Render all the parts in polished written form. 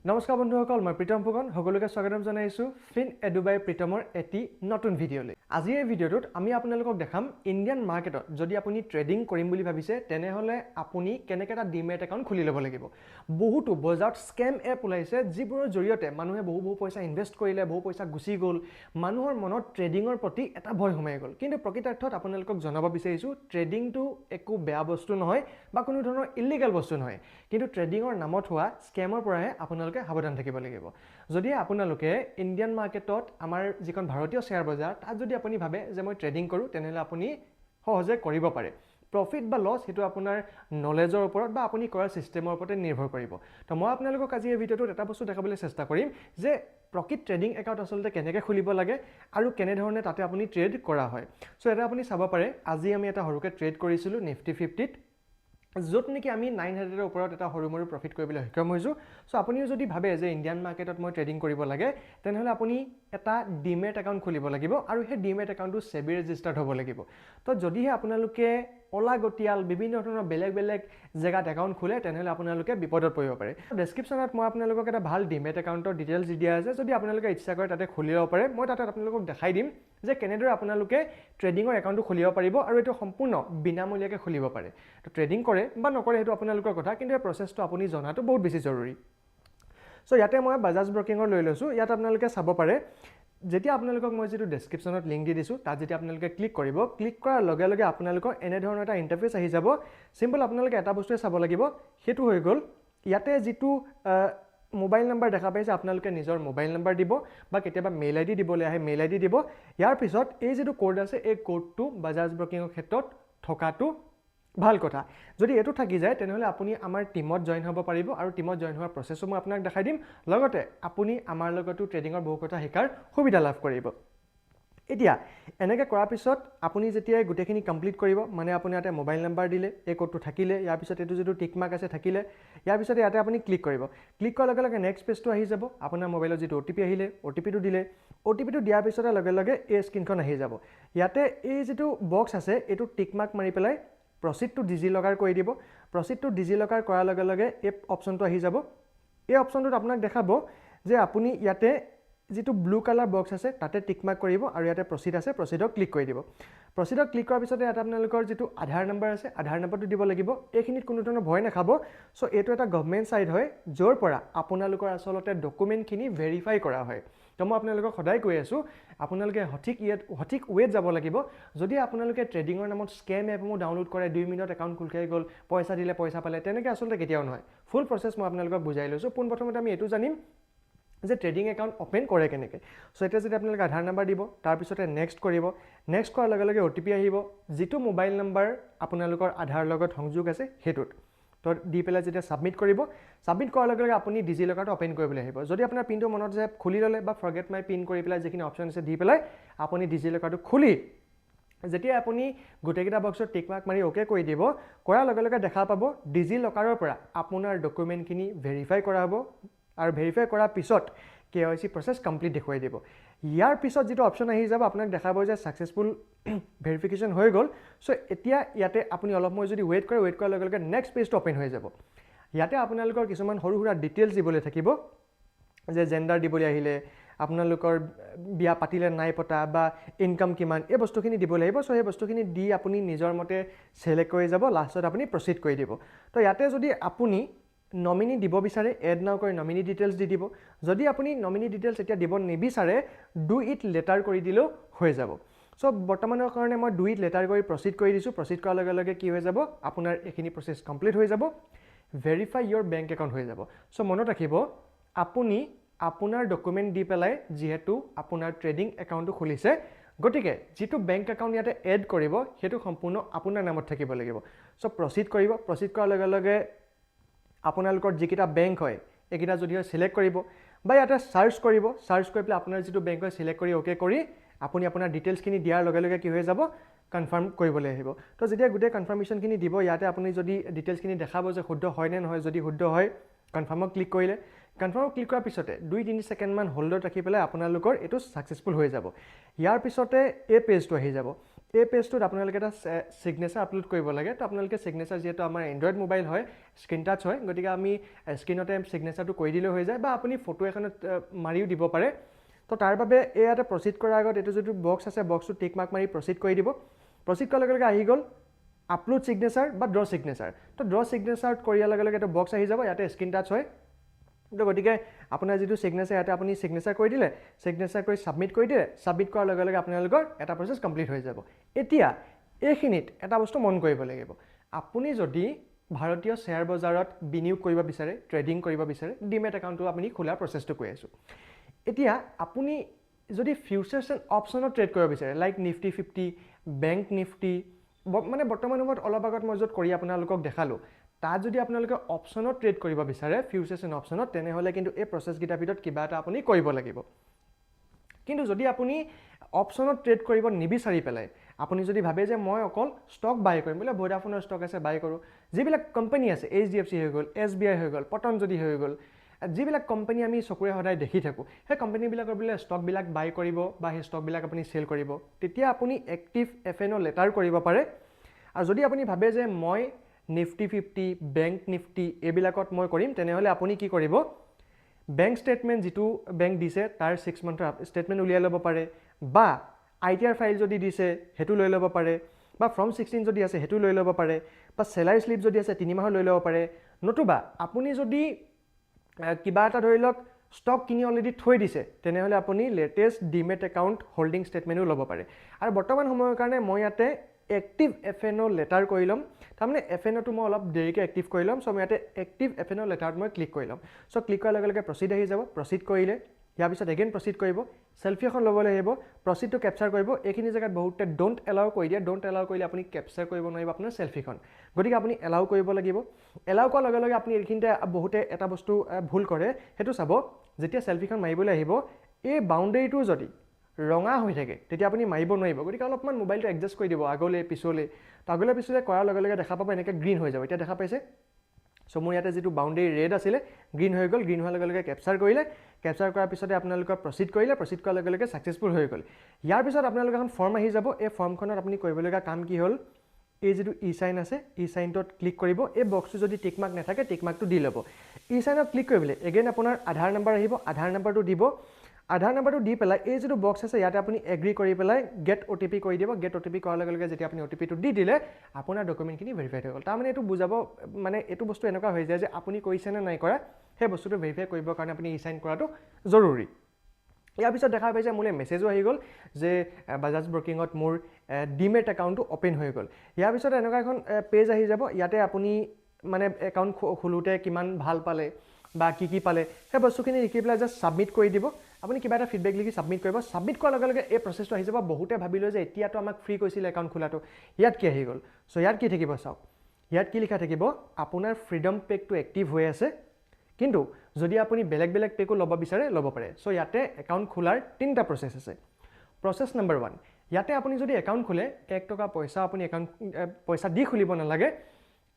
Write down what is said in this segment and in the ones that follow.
নমস্কাৰ বন্ধুসকল, মই প্ৰীতম ফুকন, সকলোকে স্বাগতম জনাইছোঁ ফিন এডুবাই প্ৰীতমৰ এটি নতুন ভিডিঅ'লৈ। আজিৰ এই ভিডিঅ'টোত আমি আপোনালোকক দেখাম, ইণ্ডিয়ান মাৰ্কেটত যদি আপুনি ট্ৰেডিং কৰিম বুলি ভাবিছে, তেনেহ'লে আপুনি কেনেকৈ এটা ডিমেট একাউণ্ট খুলি ল'ব লাগিব। বহুতো বজাৰত স্কেম এপ ওলাইছে, যিবোৰৰ জৰিয়তে মানুহে বহু বহু পইচা ইনভেষ্ট কৰিলে, বহু পইচা গুচি গ'ল, মানুহৰ মনত ট্ৰেডিঙৰ প্ৰতি এটা ভয় সোমাই গ'ল। কিন্তু প্ৰকৃতাৰ্থত আপোনালোকক জনাব বিচাৰিছোঁ, ট্ৰেডিংটো একো বেয়া বস্তু নহয় বা কোনো ধৰণৰ ইলিগেল বস্তু নহয়। কিন্তু ট্ৰেডিঙৰ নামত হোৱা স্কেমৰ পৰাহে আপোনালোকে সাৱধান থাকিব লাগিব। যদি আপোনালোকে ইণ্ডিয়ান মাৰ্কেটত, আমাৰ যিখন ভাৰতীয় শ্বেয়াৰ বজাৰ, তাত যদি আপুনি ভাবে যে মই ট্ৰেডিং কৰোঁ, তেনেহ'লে আপুনি সহজে কৰিব পাৰে। প্ৰফিট বা লছ, সেইটো আপোনাৰ নলেজৰ ওপৰত বা আপুনি কৰা ছিষ্টেমৰ ওপৰতে নিৰ্ভৰ কৰিব। তো মই আপোনালোকক আজি এই ভিডিঅ'টোত এটা বস্তু দেখাবলৈ চেষ্টা কৰিম যে প্ৰকৃত ট্ৰেডিং একাউণ্ট আচলতে কেনেকৈ খুলিব লাগে আৰু কেনেধৰণে তাতে আপুনি ট্ৰেড কৰা হয়। চ' এটা আপুনি চাব পাৰে, আজি আমি এটা সৰুকৈ ট্ৰেড কৰিছিলোঁ নিফটি 50ত, য'ত নেকি আমি 900ৰ ওপৰত এটা সৰু মৰু প্ৰফিট কৰিবলৈ সক্ষম হৈছোঁ। চ' আপুনিও যদি ভাবে যে ইণ্ডিয়ান মাৰ্কেটত মই ট্ৰেডিং কৰিব লাগে, তেনেহ'লে আপুনি এটা ডিমেট একাউণ্ট খুলিব লাগিব আৰু সেই ডিমেট একাউণ্টটো চেবি ৰেজিষ্টাৰ্ড হ'ব লাগিব। তো যদিহে আপোনালোকে অলাগতিয়াল বিভিন্ন ধৰণৰ বেলেগ বেলেগ জেগাত একাউণ্ট খোলে, তেনেহ'লে আপোনালোকে বিপদত পৰিব পাৰে। ডেছক্ৰিপশ্যনত মই আপোনালোকক এটা ভাল ডিমেট একাউণ্টৰ ডিটেইলছ দি দিয়া আছে। যদি আপোনালোকে ইচ্ছা কৰে, তাতে খুলি ল'ব পাৰে। মই তাতে আপোনালোকক দেখাই দিম যে কেনেদৰে আপোনালোকে ট্ৰেডিঙৰ একাউণ্টটো খুলিব পাৰিব আৰু এইটো সম্পূৰ্ণ বিনামূলীয়াকৈ খুলিব পাৰে। তো ট্ৰেডিং কৰে বা নকৰে, সেইটো আপোনালোকৰ কথা, কিন্তু এই প্ৰচেছটো আপুনি জনাটো বহুত বেছি জৰুৰী। চ' ইয়াতে মই বাজাজ ব্ৰকিঙৰ লৈ লৈছোঁ। ইয়াত আপোনালোকে চাব পাৰে, যেতিয়া আপোনালোকক মই যিটো ডেছক্ৰিপশ্যনত লিংক দি দিছোঁ, তাত যেতিয়া আপোনালোকে ক্লিক কৰিব, ক্লিক কৰাৰ লগে লগে আপোনালোকৰ এনেধৰণৰ এটা ইণ্টাৰফেচ আহি যাব। চিম্পল, আপোনালোকে এটা বস্তুৱে চাব লাগিব, সেইটো হৈ গ'ল ইয়াতে যিটো মোবাইল নাম্বাৰ দেখা পাইছে, আপোনালোকে নিজৰ মোবাইল নাম্বাৰ দিব বা কেতিয়াবা মেইল আই ডি দিবলৈ আহে, মেইল আই ডি দিব। ইয়াৰ পিছত এই যিটো কোড আছে, এই কোডটো বাজাজ ব্ৰকিঙৰ ক্ষেত্ৰত থকাটো ভাল কথা। যদি এইটো থাকি যায়, তেনেহ'লে আপুনি আমাৰ টীমত জইন হ'ব পাৰিব আৰু টীমত জইন হোৱাৰ প্ৰচেছো মই আপোনাক দেখাই দিম। লগতে আপুনি আমাৰ লগতো ট্ৰেডিঙৰ বহু কথা শিকাৰ সুবিধা লাভ কৰিব। এতিয়া এনেকৈ কৰাৰ পিছত আপুনি যেতিয়া গোটেইখিনি কমপ্লিট কৰিব, মানে আপুনি ইয়াতে মোবাইল নাম্বাৰ দিলে, এই কোডটো থাকিলে, ইয়াৰ পিছত এইটো যিটো টিক মাৰ্ক আছে থাকিলে, ইয়াৰ পিছত ইয়াতে আপুনি ক্লিক কৰিব। ক্লিক কৰাৰ লগে লগে নেক্সট পেজটো আহি যাব। আপোনাৰ মোবাইলত যিটো অ' টি পি আহিলে, অ' টি পিটো দিলে। অ' টি পিটো দিয়াৰ পিছতে লগে লগে এই স্ক্ৰীণখন আহি যাব। ইয়াতে এই যিটো বক্স আছে, এইটো টিক মাৰ্ক মাৰি পেলাই প্ৰচিড টু ডিজি লকাৰ কৰি দিব। প্ৰচিড টু ডিজি লকাৰ কৰাৰ লগে লগে এই অপশ্যনটো আহি যাব। এই অপশ্যনটোত আপোনাক দেখাব যে আপুনি ইয়াতে যিটো ব্লু কালাৰ বক্স আছে, তাতে টিক মাৰ্ক কৰিব আৰু ইয়াতে প্ৰচিড আছে, প্ৰচিডক ক্লিক কৰি দিব। প্ৰচিডক ক্লিক কৰাৰ পিছতে ইয়াতে আপোনালোকৰ যিটো আধাৰ নাম্বাৰ আছে, আধাৰ নাম্বাৰটো দিব লাগিব। এইখিনিত কোনো ধৰণৰ ভয় নাখাব। চ' এইটো এটা গভমেণ্ট ছাইট হয়, য'ৰ পৰা আপোনালোকৰ আচলতে ডকুমেণ্টখিনি ভেৰিফাই কৰা হয়। তো মই আপোনালোকক সদায় কৈ আছোঁ, আপোনালোকে সঠিক ইয়াত সঠিক ৱেত যাব লাগিব। যদি আপোনালোকে ট্ৰেডিঙৰ নামত স্কেম এপসমূহ ডাউনলোড কৰে, 2 মিনিটত একাউণ্ট খোল খাই গ'ল, পইচা দিলে পইচা পালে, তেনেকৈ আচলতে কেতিয়াও নহয়। ফুল প্ৰচেছ মই আপোনালোকক বুজাই লৈছোঁ। পোনপ্ৰথমতে আমি এইটো জানিম যে ট্ৰেডিং একাউণ্ট অ'পেন কৰে কেনেকৈ। চ' এতিয়া যদি আপোনালোকে আধাৰ নাম্বাৰ দিব, তাৰপিছতে নেক্সট কৰিব। নেক্সট কৰাৰ লগে লগে অ' টি পি আহিব, যিটো মোবাইল নাম্বাৰ আপোনালোকৰ আধাৰ লগত সংযোগ আছে সেইটোত। তো দি পেলাই যেতিয়া ছাবমিট কৰিব, ছাবমিট কৰাৰ লগে লগে আপুনি ডিজি লকাৰটো অ'পেন কৰিবলৈ আহিব। যদি আপোনাৰ পিনটো মনত আছে, খুলি ল'লে বা ফৰগেট মাই পিন কৰি পেলাই যিখিনি অপশ্যন আছে দি পেলাই আপুনি ডিজি লকাৰটো খুলি যেতিয়া আপুনি গোটেইকেইটা বক্সত টিক মাৰ্ক মাৰি অ'কে কৰি দিব, কৰাৰ লগে লগে দেখা পাব ডিজি লকাৰৰ পৰা আপোনাৰ ডকুমেণ্টখিনি ভেৰিফাই কৰা হ'ব আৰু ভেৰিফাই কৰাৰ পিছত কেৱাইচি প্ৰচেছ কমপ্লিট দেখুৱাই দিব। ইয়াৰ পিছত যিটো অপশ্যন আহি যাব, আপোনাক দেখাব যে ছাকচেছফুল ভেৰিফিকেশ্যন হৈ গ'ল। চ' এতিয়া ইয়াতে আপুনি অলপ সময় যদি ৱেইট কৰে, ৱেইট কৰাৰ লগে লগে নেক্সট পেজটো অ'পেন হৈ যাব। ইয়াতে আপোনালোকৰ কিছুমান সৰু সুৰা ডিটেইলছ দিবলৈ থাকিব, যে জেণ্ডাৰ দিবলৈ আহিলে, আপোনালোকৰ বিয়া পাতিলে নাই পতা বা ইনকাম কিমান, এই বস্তুখিনি দিব লাগিব। চ' সেই বস্তুখিনি দি আপুনি নিজৰ মতে ছিলেক্ট কৰি যাব, লাষ্টত আপুনি প্ৰচিড কৰি দিব। তো ইয়াতে যদি আপুনি নমিনী দিব বিচাৰে, এড নাও কৰি নমিনী ডিটেইলছ দি দিব। যদি আপুনি নমিনী ডিটেইলছ এতিয়া দিব নিবিচাৰে, do it later কৰি দিলেও হৈ যাব। চ' বৰ্তমানৰ কাৰণে মই do it later কৰি প্ৰচিড কৰি দিছোঁ। প্ৰচিড কৰাৰ লগে লগে কি হৈ যাব? আপোনাৰ এইখিনি প্ৰচেছ কমপ্লিট হৈ যাব, ভেৰিফাই your bank account হৈ যাব। চ' মনত ৰাখিব, আপুনি আপোনাৰ ডকুমেণ্ট দি পেলাই যিহেতু আপোনাৰ ট্ৰেডিং একাউণ্টটো খুলিছে, গতিকে যিটো বেংক একাউণ্ট ইয়াতে এড কৰিব, সেইটো সম্পূৰ্ণ আপোনাৰ নামত থাকিব লাগিব। চ' প্ৰচিড কৰিব। প্ৰচিড কৰাৰ লগে লগে আপোনালোকৰ যিকেইটা বেংক হয়, এইকেইটা যদি হয় ছিলেক্ট কৰিব বা ইয়াতে চাৰ্চ কৰিব। চাৰ্চ কৰি পেলাই আপোনাৰ যিটো বেংক হয় ছিলেক্ট কৰি অ'কে কৰি আপুনি আপোনাৰ ডিটেইলছখিনি দিয়াৰ লগে লগে কি হৈ যাব? কনফাৰ্ম কৰিবলৈ আহিব। তো যেতিয়া গোটেই কনফাৰ্মেশ্যনখিনি দিব, ইয়াতে আপুনি যদি ডিটেইলছখিনি দেখাব যে শুদ্ধ হয় নে নহয়, যদি শুদ্ধ হয় কনফাৰ্মত ক্লিক কৰিলে, কনফাৰ্মত ক্লিক কৰাৰ পিছতে 2-3 ছেকেণ্ডমান হোল্ডত ৰাখি পেলাই আপোনালোকৰ এইটো ছাকচেছফুল হৈ যাব। ইয়াৰ পিছতে এই পেজটো আহি যাব। এই পেজটোত আপোনালোকে এটা ছিগনেচাৰ আপলোড কৰিব লাগে। তো আপোনালোকে ছিগনেচাৰ, যিহেতু আমাৰ এণ্ড্ৰইড মোবাইল হয়, স্ক্ৰীণ টাচ হয়, গতিকে আমি স্ক্ৰীণতে ছিগনেচাৰটো কৰি দিলেও হৈ যায় বা আপুনি ফটো এখনত মাৰিও দিব পাৰে। তো তাৰ বাবে এই ইয়াতে প্ৰচিড কৰাৰ আগত এইটো যিটো বক্স আছে, বক্সটো টিক মাৰ্ক মাৰি প্ৰচিড কৰি দিব। প্ৰচিড কৰাৰ লগে লগে আহি গ'ল আপলোড ছিগনেচাৰ বা ড্ৰ ছিগনেচাৰ। তো ড্ৰ ছিগনেচাৰ কৰি দিয়াৰ লগে লগে এইটো বক্স আহি যাব, ইয়াতে স্ক্ৰীণ টাচ হয়। তো গতিকে আপোনাৰ যিটো ছিগনেচাৰ, ইয়াতে আপুনি ছিগনেচাৰ কৰি দিলে, ছিগনেচাৰ কৰি ছাবমিট কৰি দিলে, ছাবমিট কৰাৰ লগে লগে আপোনালোকৰ এটা প্ৰচেছ কমপ্লিট হৈ যাব। এতিয়া এইখিনিত এটা বস্তু মন কৰিব লাগিব, আপুনি যদি ভাৰতীয় শ্বেয়াৰ বজাৰত বিনিয়োগ কৰিব বিচাৰে, ট্ৰেডিং কৰিব বিচাৰে, ডিমেট একাউণ্টটো আপুনি খোলাৰ প্ৰচেছটো কৈ আছোঁ। এতিয়া আপুনি যদি ফিউচাৰ্ছ এণ্ড অপশ্যনত ট্ৰেড কৰিব বিচাৰে, লাইক নিফটি 50, বেংক নিফটি, মানে বৰ্তমান সময়ত অলপ আগত মই য'ত কৰি আপোনালোকক দেখালোঁ, তাত যদি আপোনালোকে অপশ্যনত ট্ৰেড কৰিব বিচাৰে, ফিউচাৰ্ছ এণ্ড অপশ্যনত, তেনেহ'লে কিন্তু এই প্ৰচেছকেইটাৰ ভিতৰত কিবা এটা আপুনি কৰিব লাগিব। কিন্তু যদি আপুনি অপশ্যনত ট্ৰেড কৰিব নিবিচাৰি পেলাই আপুনি যদি ভাবে যে মই অকল ষ্টক বাই কৰিম, বোলে ভোডাফোনৰ ষ্টক আছে বাই কৰোঁ, যিবিলাক কোম্পানী আছে, এইচডিএফচি হৈ গ'ল, এছবিআই হৈ গ'ল, পতঞ্জলি হৈ গ'ল, যিবিলাক কোম্পানী আমি চকুৰে সদায় দেখি থাকোঁ, সেই কোম্পানীবিলাকৰ বোলে ষ্টকবিলাক বাই কৰিব বা সেই ষ্টকবিলাক আপুনি চেল কৰিব, তেতিয়া আপুনি এক্টিভ এফএনঅ' লেটাৰ কৰিব পাৰে। আৰু যদি আপুনি ভাবে যে মই নিফটি 50, বেংক নিফটি এইবিলাকত মই কৰিম, তেনেহ'লে আপুনি কি কৰিব, বেংক ষ্টেটমেণ্ট যিটো বেংক দিছে তাৰ 6 মান্থৰ ষ্টেটমেণ্ট উলিয়াই ল'ব পাৰে, বা আইটিআৰ ফাইল যদি দিছে সেইটো লৈ ল'ব পাৰে, বা ফৰ্ম 16 যদি আছে সেইটো লৈ ল'ব পাৰে, বা চেলাৰী শ্লিপ যদি আছে 3 মাহৰ লৈ ল'ব পাৰে। নতুবা আপুনি যদি কিবা এটা ধৰি লওক ষ্টক কিনি অলৰেডি থৈ দিছে, তেনেহ'লে আপুনি লেটেষ্ট ডিমেট একাউণ্ট হোল্ডিং ষ্টেটমেণ্টো ল'ব পাৰে। আৰু বৰ্তমান সময়ৰ কাৰণে মই ইয়াতে এক্টিভ এফএনঅ' লেটাৰ কৰি ল'ম, তাৰমানে এফএনঅ'টো মই অলপ দেৰিকৈ এক্টিভ কৰি ল'ম। চ' মই ইয়াতে এক্টিভ এফএনঅ' লেটাৰত মই ক্লিক কৰি ল'ম। চ' ক্লিক কৰাৰ লগে লগে প্ৰচিড আহি যাব। প্ৰচিড কৰিলে ইয়াৰ পিছত এগেইন প্ৰচিড কৰিব, চেলফি এখন ল'বলৈ আহিব, প্ৰচিডটো কেপচাৰ কৰিব। এইখিনি জেগাত বহুতে don't allow কৰি দিয়ে, don't allow কৰিলে আপুনি কেপচাৰ কৰিব নোৱাৰিব আপোনাৰ চেলফিখন, গতিকে আপুনি এলাউ কৰিব লাগিব। এলাউ কৰাৰ লগে লগে আপুনি এইখিনিতে বহুতে এটা বস্তু ভুল কৰে, সেইটো চাব, যেতিয়া চেলফিখন মাৰিবলৈ আহিব এই বাউণ্ডেৰীটো যদি ৰঙা হৈ থাকে তেতিয়া আপুনি মাৰিব নোৱাৰিব, গতিকে অলপমান মোবাইলটো এডজাষ্ট কৰি দিব আগলৈ পিছলৈ। তো আগলৈ পিছলৈ কৰাৰ লগে লগে দেখা পাব এনেকৈ গ্ৰীণ হৈ যাব, এতিয়া দেখা পাইছে। চ' মোৰ ইয়াতে যিটো বাউণ্ডেৰী ৰেড আছিলে গ্ৰীণ হৈ গ'ল, গ্ৰীণ হোৱাৰ লগে লগে কেপচাৰ কৰিলে, কেপচাৰ কৰাৰ পিছতে আপোনালোকৰ প্ৰচিড কৰিলে, প্ৰচিড কৰাৰ লগে লগে ছাকচেছফুল হৈ গ'ল। ইয়াৰ পিছত আপোনালোকৰ এখন ফৰ্ম আহি যাব। এই ফৰ্মখনত আপুনি কৰিবলগীয়া কাম কি হ'ল, এই যিটো ই চাইন আছে ই চাইনটোত ক্লিক কৰিব। এই বক্সটো যদি টিক মাৰ্ক নাথাকে টিক মাৰ্কটো দি ল'ব। ই চাইনত ক্লিক কৰিবলৈ এগেইন আপোনাৰ আধাৰ নাম্বাৰ আহিব, আধাৰ নাম্বাৰটো দিব। আধাৰ নাম্বাৰটো দি পেলাই এই যিটো বক্স আছে ইয়াতে আপুনি এগ্ৰি কৰি পেলাই গেট অ'টিপি কৰি দিব। গেট অ'টিপি কৰাৰ লগে লগে যেতিয়া আপুনি অ'টিপিটো দি দিলে আপোনাৰ ডকুমেণ্টখিনি ভেৰিফাইড হৈ গ'ল। তাৰমানে এইটো বুজাব, মানে এইটো বস্তু এনেকুৱা হৈ যায় যে আপুনি কৰিছে নে নাই কৰা সেই বস্তুটো ভেৰিফাই কৰিবৰ কাৰণে আপুনি ই চাইন কৰাটো জৰুৰী। ইয়াৰ পিছত দেখা পাইছে মোলৈ মেছেজো আহি গ'ল যে বাজাজ ব্ৰকিঙত মোৰ ডিমেট একাউণ্টটো অ'পেন হৈ গ'ল। ইয়াৰ পিছত এনেকুৱা এখন পেজ আহি যাব, ইয়াতে আপুনি মানে একাউণ্ট খোলোঁতে কিমান ভাল পালে বা কি কি পালে সেই বস্তুখিনি লিখি পেলাই জাষ্ট ছাবমিট কৰি দিব। আপুনি কিবা এটা ফিডবেক লিখি ছাবমিট কৰিব। ছাবমিট কৰাৰ লগে লগে এই প্ৰচেছটো আহি যাব। বহুতে ভাবি লয় যে এতিয়াতো আমাক ফ্ৰী কৈছিলে একাউণ্ট খোলাটো, ইয়াত কি আহি গ'ল। চ' ইয়াত কি থাকিব চাওক, ইয়াত কি লিখা থাকিব, আপোনাৰ ফ্ৰীডম পেকটো এক্টিভ হৈ আছে, কিন্তু যদি আপুনি বেলেগ বেলেগ পেকো ল'ব বিচাৰে ল'ব পাৰে। চ' ইয়াতে একাউণ্ট খোলাৰ তিনিটা প্ৰচেছ আছে। প্ৰচেছ নম্বৰ 1, ইয়াতে আপুনি যদি একাউণ্ট খোলে 1 টকা পইচা আপুনি একাউণ্ট পইচা দি খুলিব নালাগে,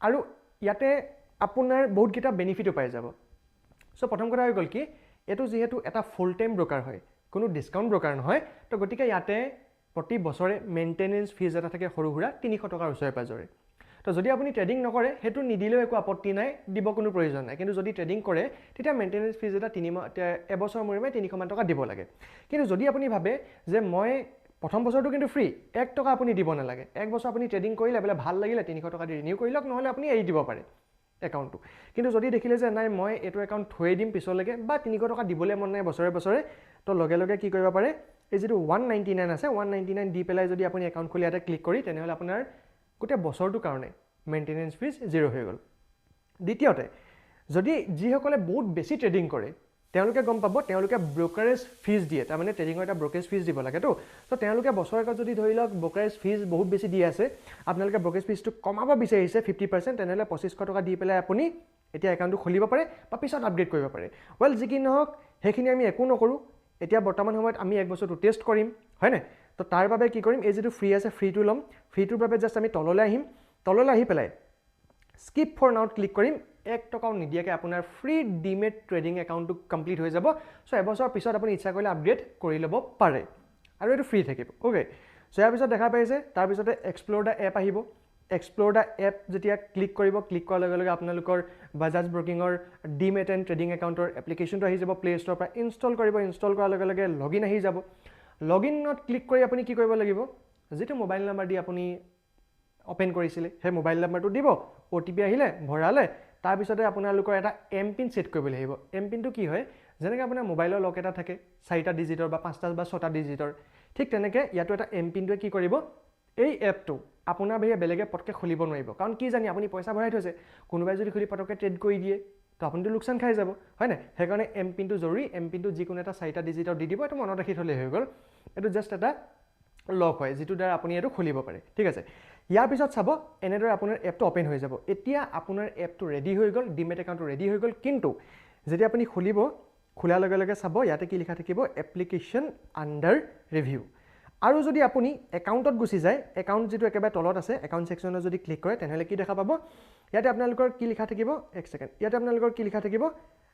আৰু ইয়াতে আপোনাৰ বহুতকেইটা বেনিফিটো পাই যাব। চ' প্ৰথম কথা হৈ গ'ল কি, এইটো যিহেতু এটা ফুল টাইম ব্ৰকাৰ হয়, কোনো ডিছকাউণ্ট ব্ৰকাৰ নহয়, তো গতিকে ইয়াতে প্ৰতি বছৰে মেইনটেনেঞ্চ ফিজ এটা থাকে সৰু সুৰা 300 টকাৰ ওচৰে পাঁজৰে। তো যদি আপুনি ট্ৰেডিং নকৰে সেইটো নিদিলেও একো আপত্তি নাই, দিব কোনো প্ৰয়োজন নাই। কিন্তু যদি ট্ৰেডিং কৰে তেতিয়া মেইনটেনেঞ্চ ফিজ এটা এবছৰ মূৰে মূৰে 300মান টকা দিব লাগে। কিন্তু যদি আপুনি ভাবে যে মই প্ৰথম বছৰটো কিন্তু ফ্ৰী, 1 টকা আপুনি দিব নালাগে, এক বছৰ আপুনি ট্ৰেডিং কৰিলে বোলে ভাল লাগিলে 300 টকা দি ৰিনিউ কৰি লওক, নহ'লে আপুনি এৰি দিব পাৰে একাউণ্টটো। কিন্তু যদি দেখিলে যে নাই মই এইটো একাউণ্ট থৈ দিম পিছলৈকে বা 300 টকা দিবলৈ মন নাই বছৰে বছৰে, তো লগে লগে কি কৰিব পাৰে, এই যিটো 199 আছে 199 দি পেলাই যদি আপুনি একাউণ্ট খুলি ইয়াতে ক্লিক কৰি তেনেহ'লে আপোনাৰ গোটেই বছৰটোৰ কাৰণে মেইনটেনেঞ্চ ফিজ জিৰ' হৈ গ'ল। দ্বিতীয়তে, যদি যিসকলে বহুত বেছি ট্ৰেডিং কৰে তেওঁলোকে গম পাব, তেওঁলোকে ব্ৰ'কাৰেজ ফিজ দিয়ে, তাৰমানে ট্ৰেডিঙৰ এটা ব্ৰ'কাৰেজ ফিজ দিব লাগেতো। তো তেওঁলোকে বছৰেকত যদি ধৰি লওক ব্ৰ'কাৰেজ ফিজ বহুত বেছি দি আছে, আপোনালোকে ব্ৰ'কাৰেজ ফিজটো কমাব বিচাৰিছে 50%, তেনেহ'লে 2500 টকা দি পেলাই আপুনি এতিয়া একাউণ্টটো খুলিব পাৰে বা পিছত আপগ্ৰেড কৰিব পাৰে। ৱেল, যি কি নহওক সেইখিনি আমি একো নকৰোঁ। এতিয়া বৰ্তমান সময়ত আমি এক বছৰটো টেষ্ট কৰিম, হয়নে? তো তাৰ বাবে কি কৰিম, এই যিটো ফ্ৰী আছে ফ্ৰীটো ল'ম। ফ্ৰীটোৰ বাবে জাষ্ট আমি তললৈ আহিম, তললৈ আহি পেলাই স্কিপ ফৰ নাওত ক্লিক কৰিম। 1 টকাও নিদিয়াকৈ আপোনাৰ ফ্ৰী ডিমেট ট্ৰেডিং একাউণ্টটো কমপ্লিট হৈ যাব। চ' এবছৰৰ পিছত আপুনি ইচ্ছা কৰিলে আপগ্ৰেড কৰি ল'ব পাৰে আৰু এইটো ফ্ৰী থাকিব। অ'কে, চ' ইয়াৰ পিছত দেখা পাইছে, তাৰপিছতে এক্সপ্ল'ৰ the app আহিব। এক্সপ্ল'ৰ the app যেতিয়া ক্লিক কৰিব, ক্লিক কৰাৰ লগে লগে আপোনালোকৰ বাজাজ ব্ৰকিঙৰ ডিমেট এণ্ড ট্ৰেডিং একাউণ্টৰ এপ্লিকেশ্যনটো আহি যাব। প্লে' ষ্ট'ৰৰ পৰা ইনষ্টল কৰিব। ইনষ্টল কৰাৰ লগে লগে লগ ইন আহি যাব। লগ ইনত ক্লিক কৰি আপুনি কি কৰিব লাগিব, যিটো মোবাইল নাম্বাৰ দি আপুনি অ'পেন কৰিছিলে সেই মোবাইল নাম্বাৰটো দিব। অ'টিপি আহিলে ভৰালে, তাৰপিছতে আপোনালোকৰ এটা এম পিন ছেট কৰিব লাগিব। এম পিনটো কি হয়, যেনেকৈ আপোনাৰ মোবাইলৰ লক এটা থাকে 4টা ডিজিটৰ বা 5টা বা 6টা ডিজিটৰ, ঠিক তেনেকৈ ইয়াতো এটা এম পিনটোৱে কি কৰিব, এই এপটো আপোনাৰ বাহিৰে বেলেগে পটকৈ খুলিব নোৱাৰিব। কাৰণ কি জানি আপুনি পইচা ভৰাই থৈছে, কোনোবাই যদি খুলি পটকৈ ট্ৰেড কৰি দিয়ে তো আপুনিতো লোকচান খাই যাব, হয়নে? সেইকাৰণে এম পিনটো জৰুৰী। এম পিনটো যিকোনো এটা 4টা ডিজিটৰ দি দিব, এইটো মনত ৰাখি থ'লেই হৈ গ'ল। এইটো জাষ্ট এটা লক হয় যিটোৰ দ্বাৰা আপুনি এইটো খুলিব পাৰে, ঠিক আছে। ইয়াৰ পিছত চাব এনেদৰে আপোনাৰ এপটো অ'পেন হৈ যাব। এতিয়া আপোনাৰ এপটো ৰেডি হৈ গ'ল, ডিমেট একাউণ্টটো ৰেডি হৈ গ'ল। কিন্তু যেতিয়া আপুনি খুলিব, খোলাৰ লগে লগে চাব ইয়াতে কি লিখা থাকিব, এপ্লিকেশ্যন আণ্ডাৰ ৰিভিউ। আৰু যদি আপুনি একাউণ্টত গুচি যায়, একাউণ্ট যিটো একেবাৰে তলত আছে, একাউণ্ট ছেকশ্যনত যদি ক্লিক কৰে তেনেহ'লে কি দেখা পাব, ইয়াতে আপোনালোকৰ কি লিখা থাকিব, এক ছেকেণ্ড, ইয়াতে আপোনালোকৰ কি লিখা থাকিব,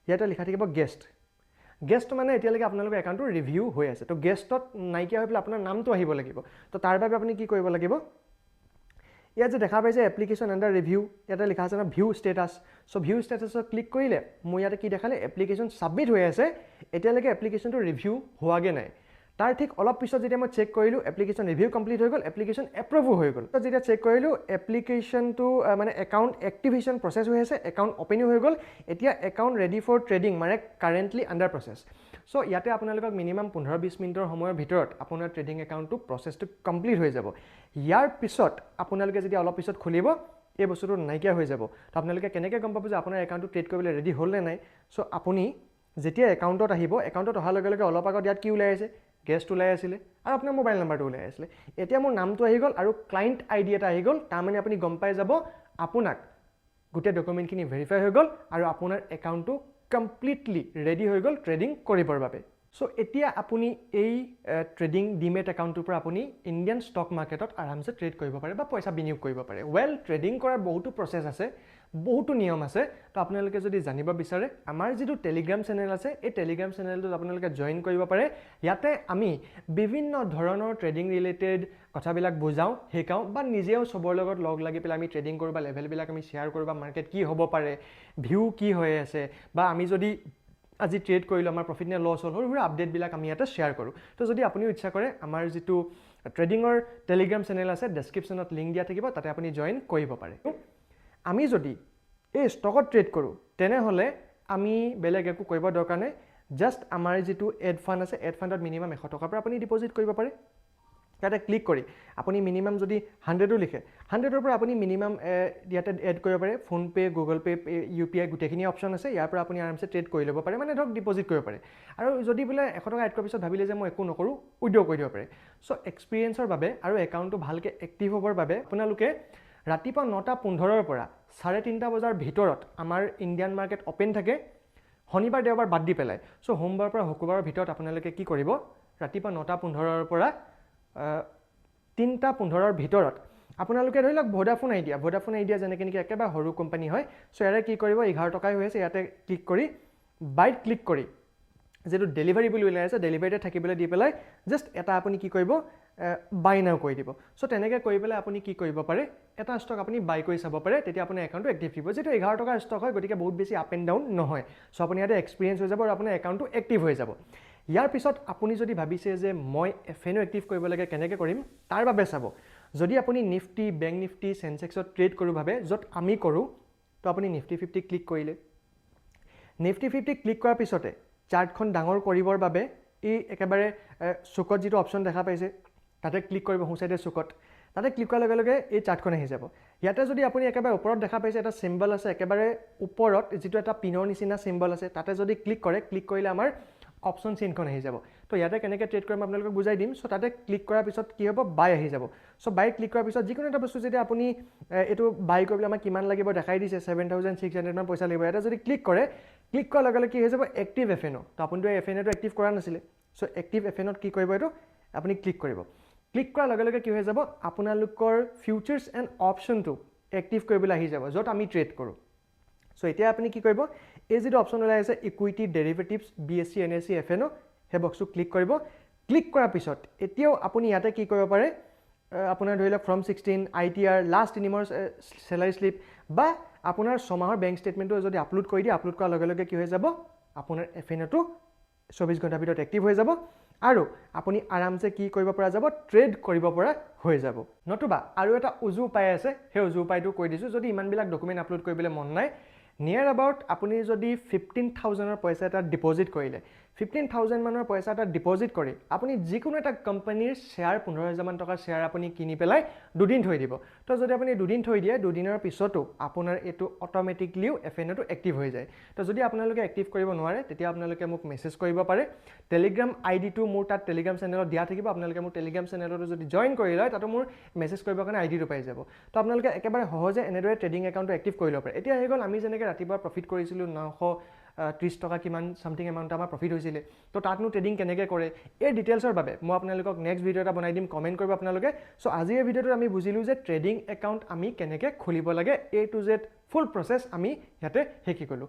ইয়াতে লিখা থাকিব গেষ্ট। গেষ্ট মানে এতিয়ালৈকে আপোনালোকৰ একাউণ্টটো ৰিভিউ হৈ আছে। তো গেষ্টত নাইকিয়া হৈ পেলাই আপোনাৰ নামটো আহিব লাগিব। তো তাৰ বাবে আপুনি কি কৰিব লাগিব, ইয়াত যে দেখা পাইছে এপ্লিকেশ্যন আণ্ডাৰ ৰিভিউ, ইয়াতে লিখা আছে ন ভিউ ষ্টেটাছ। চ' ভিউ ষ্টেটাছত ক্লিক কৰিলে মোৰ ইয়াতে কি দেখালে, এপ্লিকেশ্যন ছাবমিট হৈ আছে, এতিয়ালৈকে এপ্লিকেশ্যনটো ৰিভিউ হোৱাগৈ নাই। তাৰ ঠিক অলপ পিছত যেতিয়া মই চেক কৰিলোঁ, এপ্লিকেশ্যন ৰিভিউ কমপ্লিট হৈ গ'ল, এপ্লিকেশ্যন এপ্ৰুভো হৈ গ'ল। যেতিয়া চেক কৰিলোঁ এপ্লিকেশ্যনটো মানে একাউণ্ট এক্টিভেশ্যন প্ৰচেছ হৈ আছে, একাউণ্ট অ'পেনো হৈ গ'ল। এতিয়া একাউণ্ট ৰেডি ফৰ ট্ৰেডিং মানে কাৰেণ্টলি আণ্ডাৰ প্ৰচেছ। চ' ইয়াতে আপোনালোকক মিনিমাম 15-20 মিনিটৰ সময়ৰ ভিতৰত আপোনাৰ ট্ৰেডিং একাউণ্টটো প্ৰচেছটো কমপ্লিট হৈ যাব। ইয়াৰ পিছত আপোনালোকে যেতিয়া অলপ পিছত খুলিব, এই বস্তুটো নাইকিয়া হৈ যাব। তো আপোনালোকে কেনেকৈ গম পাব যে আপোনাৰ একাউণ্টটো ট্ৰেড কৰিবলৈ ৰেডি হ'ল নে নাই? চ' আপুনি যেতিয়া একাউণ্টত আহিব, একাউণ্টত অহাৰ লগে লগে অলপ আগত ইয়াত কি ওলাই আছে, গেষ্ট ওলাই আছিলে আৰু আপোনাৰ মোবাইল নাম্বাৰটো ওলাই আছিলে। এতিয়া মোৰ নামটো আহি গ'ল আৰু ক্লাইণ্ট আই ডি এটা আহি গ'ল। তাৰমানে আপুনি গম পাই যাব আপোনাক গোটেই ডকুমেণ্টখিনি ভেৰিফাই হৈ গ'ল আৰু আপোনাৰ একাউণ্টটো কমপ্লিটলি ৰেডি হৈ গ'ল ট্ৰেডিং কৰিবৰ বাবে। চ' এতিয়া আপুনি এই ট্ৰেডিং ডিমেট একাউণ্টটোৰ পৰা আপুনি ইণ্ডিয়ান ষ্টক মাৰ্কেটত আৰামছে ট্ৰেড কৰিব পাৰে বা পইচা বিনিয়োগ কৰিব পাৰে। ৱেল, ট্ৰেডিং কৰাৰ বহুতো প্ৰচেছ আছে, বহুতো নিয়ম আছে। তো আপোনালোকে যদি জানিব বিচাৰে, আমাৰ যিটো টেলিগ্ৰাম চেনেল আছে, এই টেলিগ্ৰাম চেনেলটোত আপোনালোকে জইন কৰিব পাৰে। ইয়াতে আমি বিভিন্ন ধৰণৰ ট্ৰেডিং ৰিলেটেড কথাবিলাক বুজাওঁ, শিকাওঁ বা নিজেও চবৰ লগত লগ লাগি পেলাই আমি ট্ৰেডিং কৰোঁ বা লেভেলবিলাক আমি শ্বেয়াৰ কৰোঁ বা মাৰ্কেট কি হ'ব পাৰে, ভিউ কি হৈ আছে বা আমি যদি আজি ট্ৰেড কৰিলোঁ আমাৰ প্ৰফিট নে লছ হ'ল, সৰু সুৰা আপডেটবিলাক আমি ইয়াতে শ্বেয়াৰ কৰোঁ। তো যদি আপুনিও ইচ্ছা কৰে, আমাৰ যিটো ট্ৰেডিঙৰ টেলিগ্ৰাম চেনেল আছে, ডেছক্ৰিপশ্যনত লিংক দিয়া থাকিব, তাতে আপুনি জইন কৰিব পাৰে। আমি যদি এই ষ্টকত ট্ৰেড কৰোঁ তেনেহ'লে আমি বেলেগ একো কৰিব দৰকাৰ নাই। জাষ্ট আমাৰ যিটো এড ফাণ্ড আছে, এড ফাণ্ডত মিনিমাম 100 টকাৰ পৰা আপুনি ডিপ'জিট কৰিব পাৰে। ইয়াতে ক্লিক কৰি আপুনি মিনিমাম যদি 100ো লিখে, 100ৰ পৰা আপুনি মিনিমাম ইয়াতে এড কৰিব পাৰে। PhonePe', Google pay, UPI গোটেইখিনি অপশ্যন আছে। ইয়াৰ পৰা আপুনি আৰামছে ট্ৰেড কৰি ল'ব পাৰে, মানে ধৰক ডিপ'জিট কৰিব পাৰে। আৰু যদি বোলে 100 টকা এড কৰাৰ পিছত ভাবিলে যে মই একো নকৰোঁ, উইড্ৰ কৰি দিব পাৰে। চ' এক্সপিৰিয়েঞ্চৰ বাবে আৰু একাউণ্টটো ভালকৈ এক্টিভ হ'বৰ বাবে আপোনালোকে ৰাতিপুৱা 9:15ৰ পৰা 3:30 বজাৰ ভিতৰত আমাৰ ইণ্ডিয়ান মাৰ্কেট অ'পেন থাকে, শনিবাৰ দেওবাৰ বাদ দি পেলাই। চ' সোমবাৰৰ পৰা শুক্ৰবাৰৰ ভিতৰত আপোনালোকে কি কৰিব, ৰাতিপুৱা 9:15ৰ পৰা 3:15ৰ ভিতৰত আপোনালোকে ধৰি লওক ভোডাফোন আইডিয়া যেনেকৈ নেকি একেবাৰে সৰু কোম্পানী হয়, চ' ইয়াৰে কি কৰিব, 11 টকাই হৈ আছে, ইয়াতে ক্লিক কৰি বাইত ক্লিক কৰি যিটো ডেলিভাৰী বুলি ওলাই আছে, ডেলিভাৰীতে থাকিবলৈ দি পেলাই জাষ্ট এটা আপুনি কি কৰিব, বাই নাও কৰি দিব। চ' তেনেকৈ কৰি পেলাই আপুনি কি কৰিব পাৰে, এটা ষ্টক আপুনি বাই কৰি চাব পাৰে, তেতিয়া আপোনাৰ একাউণ্টটো এক্টিভ থাকিব। যিটো 11 টকাৰ ষ্টক হয়, গতিকে বহুত বেছি আপ এণ্ড ডাউন নহয়। চ' আপুনি ইয়াতে এক্সপিৰিয়েঞ্চ হৈ যাব আৰু আপোনাৰ একাউণ্টটো এক্টিভ হৈ যাব। ইয়াৰ পিছত আপুনি যদি ভাবিছে যে মই এফ এন অ' এক্টিভ কৰিব লাগে কেনেকৈ কৰিম, তাৰ বাবে চাব, যদি আপুনি নিফটি, বেংক নিফটি, চেনচেক্সত ট্ৰেড কৰোঁ ভাবে, য'ত আমি কৰোঁ, তো আপুনি নিফটি 50 ক্লিক কৰিলে। নিফটি 50 ক্লিক কৰাৰ পিছতে চাৰ্টখন ডাঙৰ কৰিবৰ বাবে এই একেবাৰে চুকত যিটো অপশ্যন দেখা পাইছে তাতে ক্লিক কৰিব, সোঁ চাইডে চুকত, তাতে ক্লিক কৰাৰ লগে লগে এই চাৰ্টখন আহি যাব। ইয়াতে যদি আপুনি একেবাৰে ওপৰত দেখা পাইছে এটা চিম্বল আছে, একেবাৰে ওপৰত যিটো এটা পিনৰ নিচিনা চিম্বল আছে, তাতে যদি ক্লিক কৰে, ক্লিক কৰিলে আমাৰ অপশ্যন চিনখন আহি যাব। তো ইয়াতে কেনেকৈ ট্ৰেড কৰিম আপোনালোকক বুজাই দিম। চ' তাতে ক্লিক কৰাৰ পিছত কি হ'ব, বাই আহি যাব। চ' বাই ক্লিক কৰাৰ পিছত যিকোনো এটা বস্তু যেতিয়া আপুনি এইটো বাই কৰিবলৈ আমাক কিমান লাগিব দেখাই দিছে, 7600 মান পইচা লাগিব। ইয়াতে যদি ক্লিক কৰে, ক্লিক কৰাৰ লগে লগে কি হৈ যাব, এক্টিভ এফ এন অ'। তো আপুনিতো এফ এন অ'টো এক্টিভ কৰা নাছিলে, চ' এক্টিভ এফ এন অ'ত কি কৰিব, এইটো আপুনি ক্লিক কৰিব। ক্লিক কৰাৰ লগে লগে কি হৈ যাব, আপোনালোকৰ ফিউচাৰ্ছ এণ্ড অপশ্যনটো এক্টিভ কৰিবলৈ আহি যাব, য'ত আমি ট্ৰেড কৰোঁ। চ' এতিয়া আপুনি কি কৰিব, এই যিটো অপশ্যন ওলাই আছে equity derivatives B S C N S C F N O', সেই বক্সটো ক্লিক কৰিব। ক্লিক কৰাৰ পিছত এতিয়াও আপুনি ইয়াতে কি কৰিব পাৰে, আপোনাৰ ধৰি লওক ফৰ্ম 16, ITR, last 3 মাহৰ চেলাৰী শ্লিপ বা আপোনাৰ 6 মাহৰ বেংক ষ্টেটমেণ্টটো যদি আপলোড কৰি দিয়ে, আপলোড কৰাৰ লগে লগে কি হৈ যাব? আপোনাৰ এফ এন অ'টো 24 ঘণ্টাৰ ভিতৰত এক্টিভ হৈ যাব আৰু আপুনি আৰামছে কি কৰিব পৰা যাব? ট্ৰেড কৰিব পৰা হৈ যাব। নতুবা আৰু এটা উজু উপায় আছে, সেই উজু উপায়টো কৈ দিছোঁ। যদি ইমানবিলাক ডকুমেণ্ট আপলোড কৰিবলৈ মন নাই, নিয়াৰ এবাউট আপুনি যদি 15,000ৰ পইচা এটা ডিপ'জিট কৰিলে, 15,000 মানৰ পইচা এটা ডিপ'জিট কৰি আপুনি যিকোনো এটা কোম্পানীৰ শ্বেয়াৰ, 15,000মান টকাৰ শ্বেয়াৰ আপুনি কিনি পেলাই দুদিন থৈ দিব। তো যদি আপুনি দুদিন থৈ দিয়ে, দুদিনৰ পিছতো আপোনাৰ এইটো অট'মেটিকলিও এফ এন অ'টো এক্টিভ হৈ যায়। তো যদি আপোনালোকে এক্টিভ কৰিব নোৱাৰে, তেতিয়া আপোনালোকে মোক মেছেজ কৰিব পাৰে। টেলিগ্ৰাম আই ডিটো মোৰ তাত টেলিগ্ৰাম চেনেলত দিয়া থাকিব। আপোনালোকে মোৰ টেলিগ্ৰাম চেনেলতো যদি জইন কৰি লয়, তাতো মোৰ মেছেজ কৰিবৰ কাৰণে আই ডিটো পাই যাব। তো আপোনালোকে একেবাৰে সহজে এনেদৰে ট্ৰেডিং একাউণ্টটো এক্টিভ কৰি ল'ব পাৰে। এতিয়া আহি গ'ল, আমি যেনেকৈ ৰাতিপুৱা প্ৰফিট কৰিছিলোঁ, 930 টকা কিমান ছামথিং এমাউণ্ট আমাৰ প্ৰফিট হৈছিলে, তো তাতনো ট্ৰেডিং কেনেকৈ কৰে? এই ডিটেইলছৰ বাবে মই আপোনালোকক নেক্সট ভিডিঅ' এটা বনাই দিম, কমেণ্ট কৰিব আপোনালোকে। চ' আজিৰ এই ভিডিঅ'টোত আমি বুজিলোঁ যে ট্ৰেডিং একাউণ্ট আমি কেনেকৈ খুলিব লাগে, A to Z full process আমি ইয়াতে শিকি গ'লোঁ।